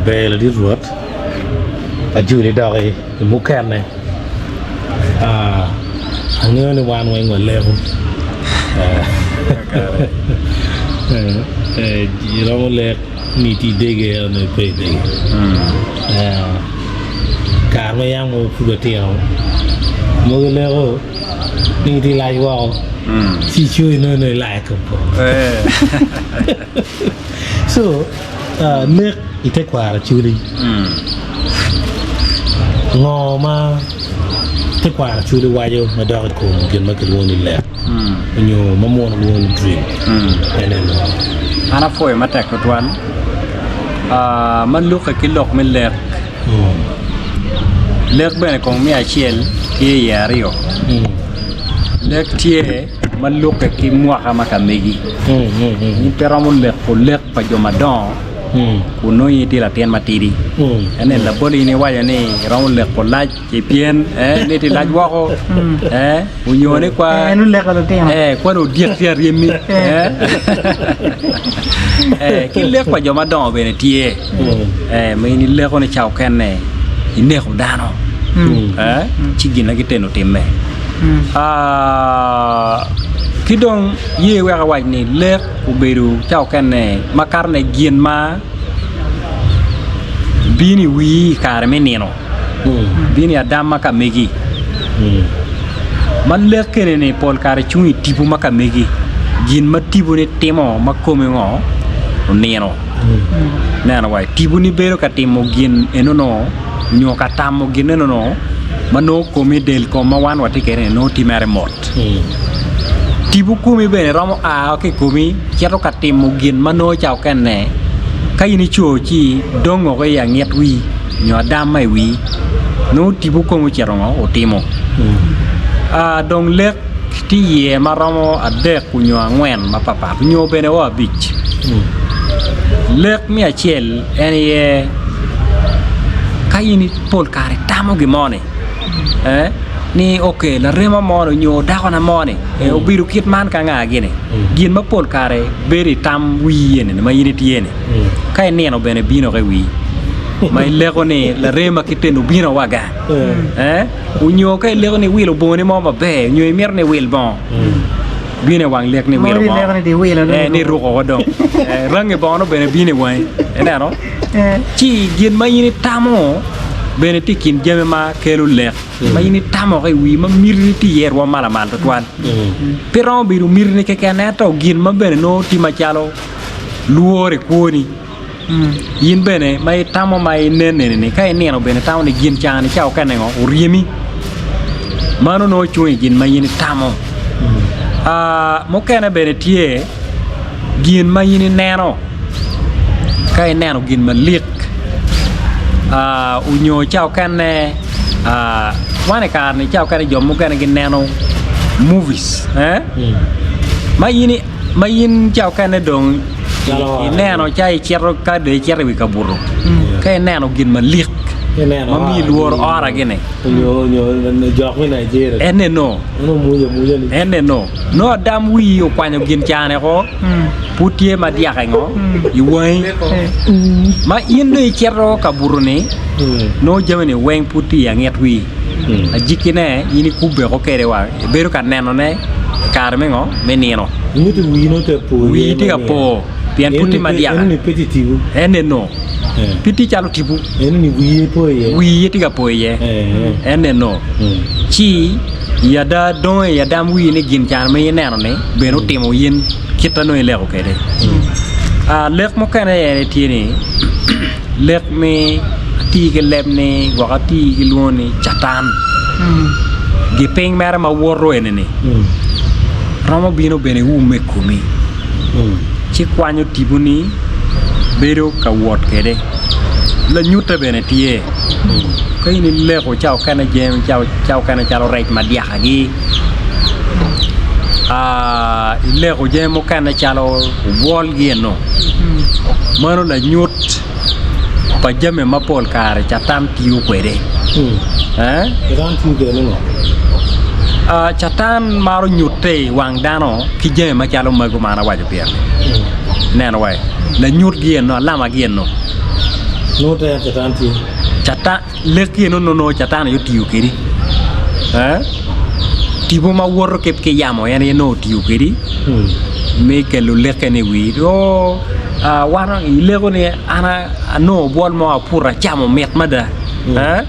Ber ladit Rwot, ajoli doki i mukene. Angeyo ni wan weng waleko. Iromo lek ni itye idege ento nongo ipe idege. Kare ma yam pud watino, mogo ileko ni itye ilac woko ci icoyi nongo nongo ilai i kom poto. So, lek i tekwaro Acholi, ngo ma tekwaro Acholi waco madok i kom gin ma kilwongo ni lek nyo ma muno lwongo ni dream en eno? An apwoyo matek tutwal ma lukke ki lok me lek, lek bene kong me acel tye iye aryo, lek tye ma lukke ki mwaka ma ka megi. In pe iromo leko lek pa jo madongo kun nongo in itye latin matidi. Ento i labol in iwaco ni iromo leko lac ci pien ni itye lac woko onyo ni kwa kwa dong odyek tye aryemi ki lek pa jo madongo bene tye ma in ileko ni ca okene ineko dano ci gin ma giteno otimme. Ki dong ye wek awac ni lek obedo ca okene makatone gin ma bino i wii i kare me nino, bino i adam ma ka megi. Ma lek eni-ni pol kare cung i tipo ma ka megi, gin ma tipo-ni timo ma kome ngo onino. Ineno wa, tipo-ni bedo ka timo gin eno-nu nyo ka tamo gin eno-nu ma nongo komi del kom ma wan watye kwede-ni nongo tye mere mot. Tipo komi bene romo a ki i komi cito ka timo gin ma nongo ca okene ka in ico ci dong woko i angit wii nyo adam ma i wii nongo tipo komi ocito ngo otimo. Dong lek tye iye ma romo adek nyo angwen mapatpat nyo bene wa abic. Lek me acel en aye ka in pol kare itamo gin mo ni ni ok larema mo-ni nyo dakona mo-ni obedo kit man ka nga gini, gin ma pol kare bedo i tam wii eni ma in itye ni ka inino bene bino woko i wii ma ileko ni larema kite ni obino wa gang onyo ka ileko ni iwilo bongoni mo maber nyo imito ni iwil bongo bino i wang lek ni iwilo bongo ni iruko woko dong rangi bongo-nu bene bino i wangi ineno. Ci gin ma in itamo bene tye i kin jami ma kelo lek ma in itamo ki i wii ma mitini tye iye rwom ma lamal twatwal. Pe romo bedo mitini keken ento gin ma bene nongo tye macalo lworo i kwoni. In bene ma itamo ma inen eni-ni ka inino bene itamo ni gin ca-ni ca okene ngo oryemi mano nongo cung i gin ma in itamo. Mukene bene tye gin ma in ineno. Ka ineno gin malik onyo ca okene wan i kare ni ca okene jo mukene gineno movies ma in ma in ca okene dong ineno ca icito ka dong icito i wi kabuto ka ineno gin malik ma miyi lworo ora gini en eno en eno nongo adam wii okwanyo gin ca-ni oko. Pud tye ma dyake ngo i wangi ma in dong icito ka buto-ni nongo jami-ni weng pud tye i anget wii ajikkine in ikubbe ko kwede wa ibedo ka nenone i kare me ngo me nino wii tye ka po pien pud tye ma dyake en eno pe tye calo tipo wii tye ka po iye en eno ci I ada, dongo i adam wii ni gin can ma ineno-ni bene otimo in kit ma nongo ileko kwede. Lek mukene aye tye ni lek me ati ki leb ni gwok ati ki lwongo ni catan gipiny mere ma woto eni-ni romo bino bene iume i komi ci kwanyo tiponi bedo ka wot kwede lanyute bene tye. Ka in ileko ca okene jami ca okene calo rec ma dyakagi, ileko jami mukene calo obwolgi eno, mano lanyut pa jami ma pol kare catan tiyo kwede. Catan maro nyutte i wang dano ki jami macalo mago ma an awaco pire-ni. Ineno wai? Lanyutgi eno, alamagi eno. Nongo te en Catan tye. Catan, lek eno nongo Catan aye otiyo kedi. Eh? Tipo ma woto ki ki yamo en aye nongo otiyo kedi me kelo lekke ni i wii. Oo, ah, wan i leko ni an anongo bwol mo aputo acamo mit mada. Eh?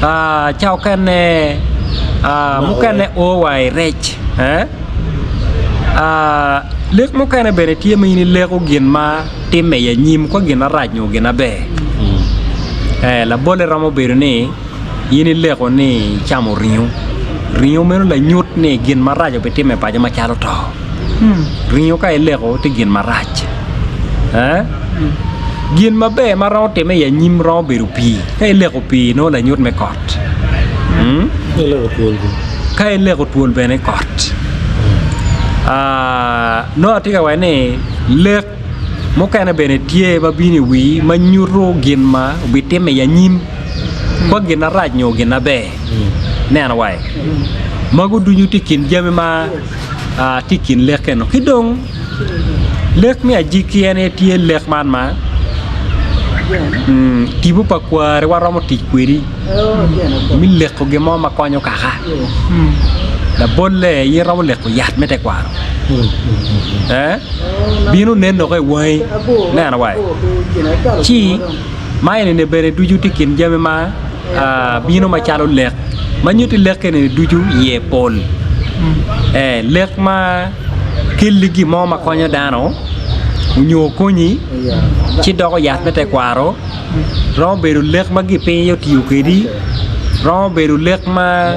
Ah, ca okene, ah, mukene o wa i rec. Eh? Ah, lek mukene bene tye ma in ileko gin ma timme i anyim kwa gin marac nyo gin maber. Eh, labolle romo bedo ni in ileko ni icamo ringo. Ringo meno lanyut ni gin marac obitimme paco macalo to. Ringo ka ileko tye gin marac. Eh? Gin maber ma romo timme i anyim romo bedo pii. Ka ileko pii nongo lanyut me kot. Mm? Ka ileko twol bene. Ka ileko twol bene kot. Ah, nongo atye ka waco ni lek mukene bene tye ma bino i wii ma nyuto gin ma obitimme i anyim kwa gin marac nyo gin maber. Ineno wai? Mago ducu tye i kin jami ma ah, tye i kin lek eno. Ki dong Lek me agikki en aye tye lek man ma tipo pa kwari waromo tic kwedi me leko gin mo ma konyo kaka. Labolle in iromo leko yat me tekwaro bino nen dok i wangi ineno wa ci ma enini bene ducu tye i kin jami ma bino macalo lek ma nyutti lek eni ducu iye pol lek ma kelli gin mo ma konyo dano onyo konyi ci doko yat me tekwaro romo bedo lek ma gipiny aye otiyo kwedi romo bedo lek ma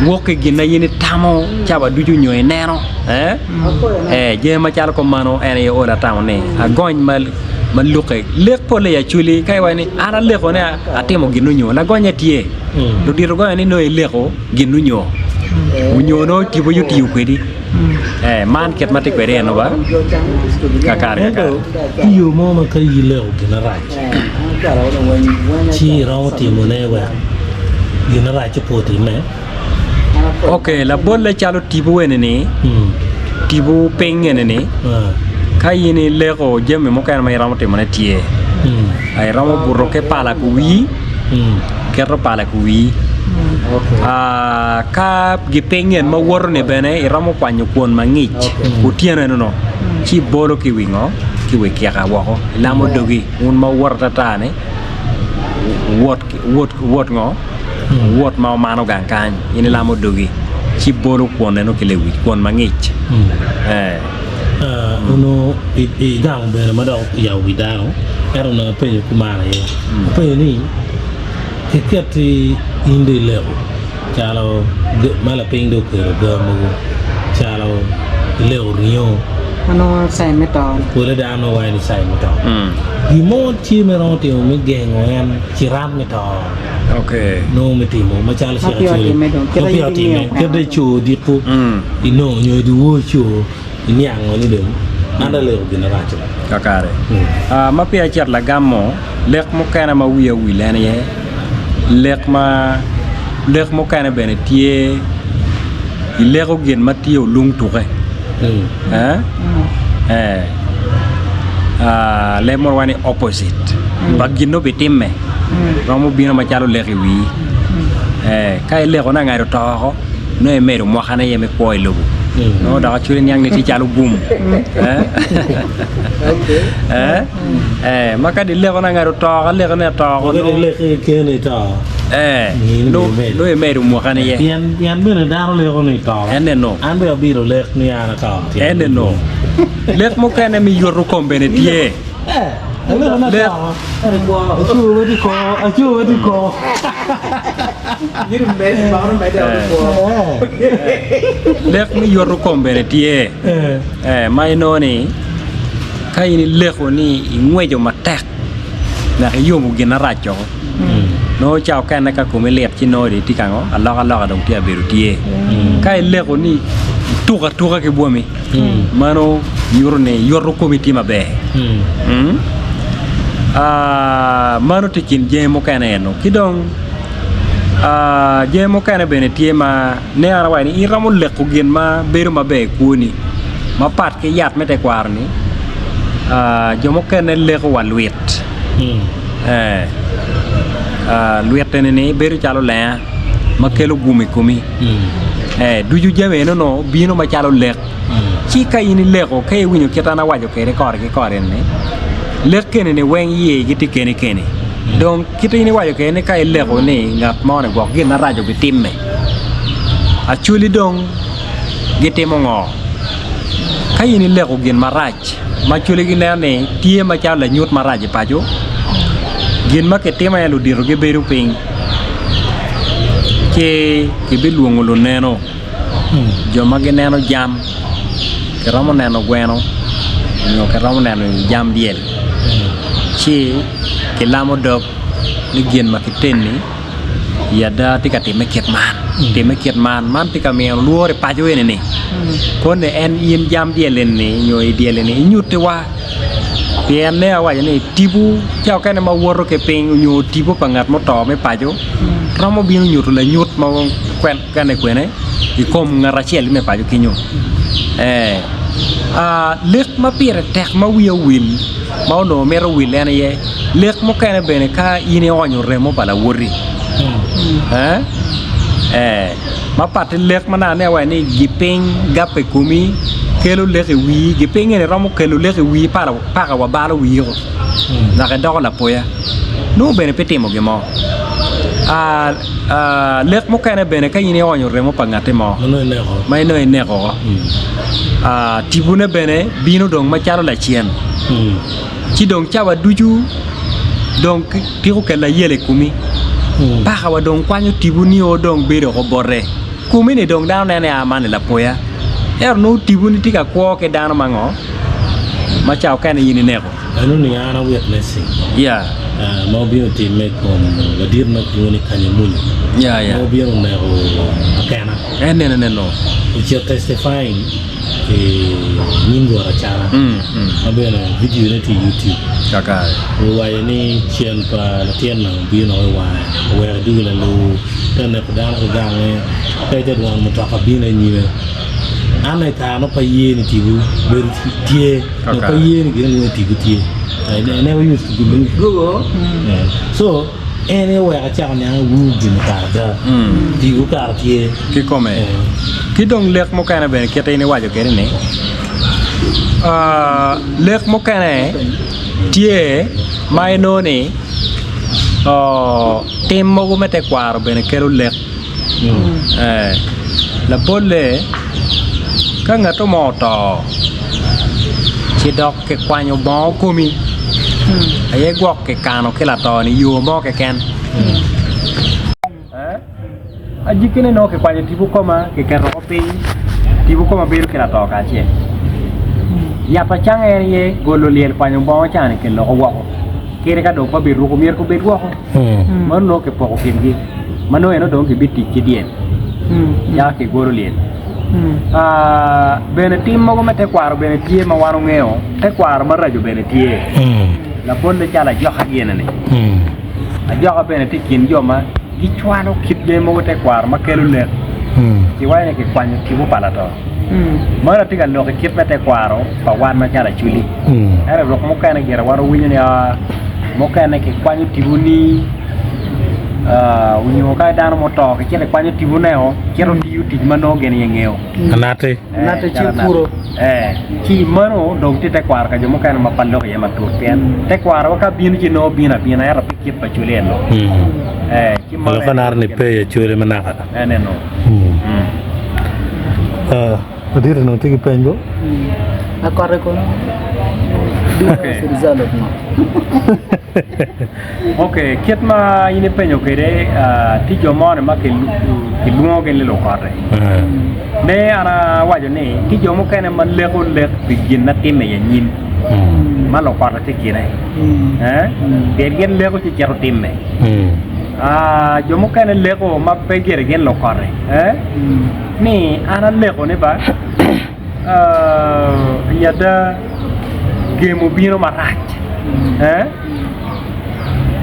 wok ki gin ma in itamo cawa ducu nyo ineno jami macalo kumeno en aye olo atamo ni agony ma lukke lek pole i acholi ka iwaco ni an aleko ni atimo gin onyo lagonye tye ludito gonyo ni nongo ileko gin onyo onyo nongo tipo aye otiyo kwedi man kit ma tye kwede eno ba kakare Ento i yo mo ma ka ileko gin marac ci iromo timone wek gin marac-ci pe otimme. Ok, labolle calo tipo eni-ni, tipo piny eni-ni, ka in ileko jami mukene ma iromo timone tye, iromo buto ki pala ki wii, keto pala ki wii, ka gipiny en ma woto-ni bene iromo kwanyo kwon mangic otyeno eno-nu ci ibolo ki i wi ngo? Ki i wi kika woko, ilamo dogi wun ma wuwoto atata-ni wuwot wuwot ngo? Wuwot ma wumano gang kany, in ilamo dogi ci ibolo kwon eno ki lewic, kwon mangic. Ee. Onongo igamo bene ma dok oyabo wi dano, ento onongo apenyo kuman aye, apenyo ni, Iket-ti in dong ileko calo ma lapiny dong okelo ga mogo calo ileko ringo Ma nongo cain me to-ni. Pole dano nongo waco ni cain me to. Gin mo tye ma iromo timo me gengo en ciran me to nongo me timo macalo Ma peya otimme dong, ma peya otimme kit ma ico odiko inongo nyo dyewor ico iniango ni dong an dong aleko gin marac-ci. Kakare. Ma peya acito lagam mo, lek mukene ma wiya owil en aye lek ma lek mukene bene tye ileko gin ma tye olung tuke leb munu waco ni opposite pa gin ma obitimme romo bino macalo lek i wii ka ileko ni angat oto oko nongo imedo mwakane aye me kwo i lobo nongo dok acwali niang ni tye calo gum ma ka dileko ni angat oto oko aleko ni ato oko nongo imedo mwakane iye Pien bene dano leko ni to. Eneno. An bene abiro lek ni an ato. Eneno. Lek mukene me yuto kom bene tye. Lek. Lek me yuto kom bene tye. Ma inongo ni ka in ileko ni ingweco matek wek iyomo gin marac woko. Nongo ca okene ka komi lit ci nongo dong itye ka ngo alokaloka dong tye ka bedo tye. Ka ileko ni ituko atuka ki bwomi meno nyuto ni yuto komi tye maber. Mano tye i kin jami mukene eno ki dong jami mukene bene tye ma ne an awaco ni iromo leko gin ma bedo maber i kwoni mapat ki yat me tekwaro ni jo mukene leko wa lwit. Ee, lwit eni-ni bedo calo lenga ma kelo gum i komi. Ee, ducu jami eno-nu bino macalo lek. Ci ka in ileko, ka iwinyo kit an awaco kwede kore ki kore ni, lek eni-ni weng iye gitye keni keni. Dong kit in iwaco kwede ni ka ileko ni ngat mo-ni gwok gin marac obitimme, acholi dong gitimo ngo? Ka in ileko gin marac ma acholi gineno ni tye macalo lanyut marac i paco, gin ma kitimo aye ludito gibedo piny ci kibilwongo luneno, jo ma gineno jam, kiromo neno gweno nyo kiromo neno jam dyel ci kilamo dog ni gin ma kiteni I ada tye ka timme kit man, timme kit man, man tye ka miyo lworo i paco eni-ni koni en in jam dyel eni nyo i dyel eni inyutiwa pien ne awaco ni tipo ca okene ma woto ki piny nyo tipo pa ngat muto me paco romo bino nyuto lanyut ma kene kwene i kom ngat acel me paco kenyo ee lek ma pire tek ma wiya owil ma onongo mito wil en aye lek mukene bene ka in ionyo remo pa lawoti mapat ki lek ma naka awaco ni gipiny gape i komi kelo lek i wii gipiny eni romo kelo lek i wii paka wa balo wii o dok idoko lapoya nongo bene pe itimo gin mo lek mukene bene ka in ionyo remo pa ngatti mo ma inongo ineko woko tipone bene bino dong macalo lacen ci dong cawa ducu dong tiko kelo ayela i komi paka wa dong kwanyo tipo nio dong bedo oko bote komi ni dong dano neno ni a man ni lapoya ento nongo tipo ni tye ka kwo ki dano ma ngo ma ca okene in ineko. Eno ni an a witnessing Yeah. ma obino timme i kom ladit ma kilwongo ni Kanyamunyu Yeah, yeah. ma obino oneko akena. En nene neno. Ocito testifying i nyim Rwot Acana ma bene video ne tye i YouTube. Kakare. Owaco ni cen pa latin na obino i wange oweko edwogo lalur te neko dano ki gange ka ite dwono mutoka bino i nyime. An i kare ma pe aye ni tipo bedo tye nyo pe aye ni gin alwongo ni tipo tye. I never used to believe. So en aye oweko acako niang ni wuu gin kare ada. Tipo kare tye. Kikome. Ki dong lek mukene bene kite in iwaco kwede ni lek mukene tye ma inongo ni tim mogo me tekwaro bene kelo lek. Labolle, ka ngat mo oto ci dok kikwanyo bongo komi aye gwok kikano ki lato-ni i yo mo keken. Ajikkine nongo kikwanyo tipo koma kiketo woko piny, tipo koma bedo ki lato kacel. Yat acanga en aye golo lyel kwanyo bongo ca-ni keloko woko. Kadi ka dong pe biruko myero gubed woko. Meno nongo kipoko kingi ma nongo eno dong gibitic ki dyel yaka kigolo lyel. Bene tim mogo me tekwaro bene tye ma wan ongeyo, tekwaro maraco bene tye. Labolle calo ajoka gini-ni. Ajoka bene tye i kin jo ma gicwalo kit jami mogo tekwaro ma kelo lek. Kiwaco ni kikwanyo tipo pa lato. Meno atye ka lok i kit me tekwaro pa wan macalo Acholi. Ento i rok mukene gire wan wawinyo ni mukene kikwanyo tiponi onyo ka dano mo oto kicito kikwanyo tiponeo cito tiyo tic ma nongo gin aye ngeyo. Anati. Anati ci puro. Ci meno dong tye tekwaro ka jo mukene ma pe aloko iye matut pien tekwarowa ka bino ci nongo bino abina ento pe kit pa Acholi eno. Ci meno Lok anati ni pe i Acholi ma naka. En eno. Ladit onongo tye ki peny bo? Akote kono Ok, kit ma in ipenyo kwede tye jo moni ma kilwongogi ni lukote. Me an awaco ni tye jo mukene ma leko lek pi gin ma timme i anyim ma lukote tye i kine. Pien gin leko ci cito timme. Jo mukene leko ma pe gire gin lukote. Ni an aleko ni ba i ada gem obino marac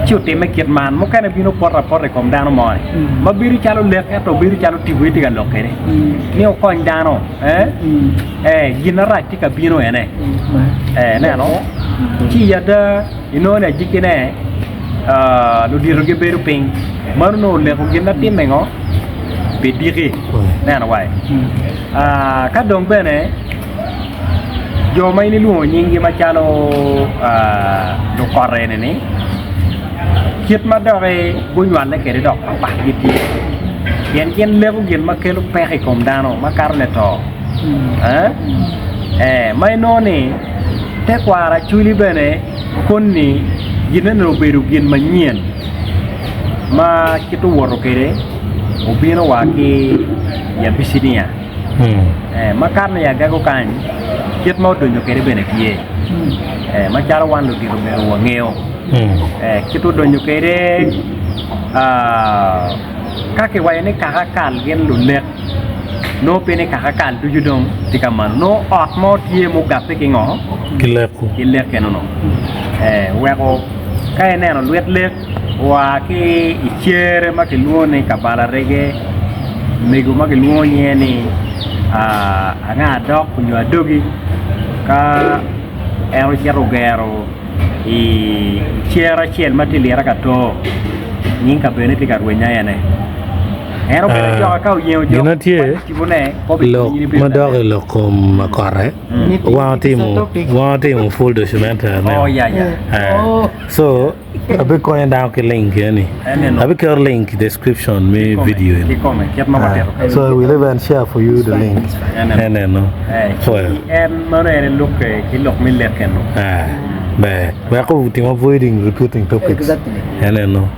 ci otimme kit man mukene bino poto apota i kom dano moni ma bedo calo lek ento bedo calo tipo tye ka lok kwede ni okony dano gin marac tye ka bino ene ineno ci i ada inongo ni ajikkine. Ludito gibedo piny. Mano nongo oleko gin ma timme ngo? Pi diki. Ineno wai? Ka dong bene jo ma in ilwongo nyinggi macalo lukoto eni-ni, kit ma doki gunywalle kwede dok patpat gitye. Pien gin leko gin ma kelo peko i kom dano makato ne to. Ma inongo ni tekwaro Acholi bene koni ginne ni obedo gin manyen ma kit owoto kwede obino wa ki i Abicinia makato i Agago kany kit ma odonyo kwede bene tye macalo wan ludito myero wangeyo kit odonyo kwede ka kiwaco ni kaka kal gin lulek Nongo pe ni kaka kal ducu dong tye ka mano. Nongo ot mo tye mugabbe ki ngo? Ki lek-ku. Ki lek eno no. Ee, weko ka ineno lwit lek oa ki i cere ma kilwongo ni Kabalarege, mego ma kilwongo nyinge ni anga adok nyo adogi, ka en ocito ogero i cere acel ma tye i lira ka to, nying kabedone tye ka rwenya ene. Gin tye lok madok i lok kom akote wan otimo full documentary so abikonyo dano ki link eni abiketo link i description me video eni so I will even share for you the link eneno ber wek otim avoiding repeating topics eneno.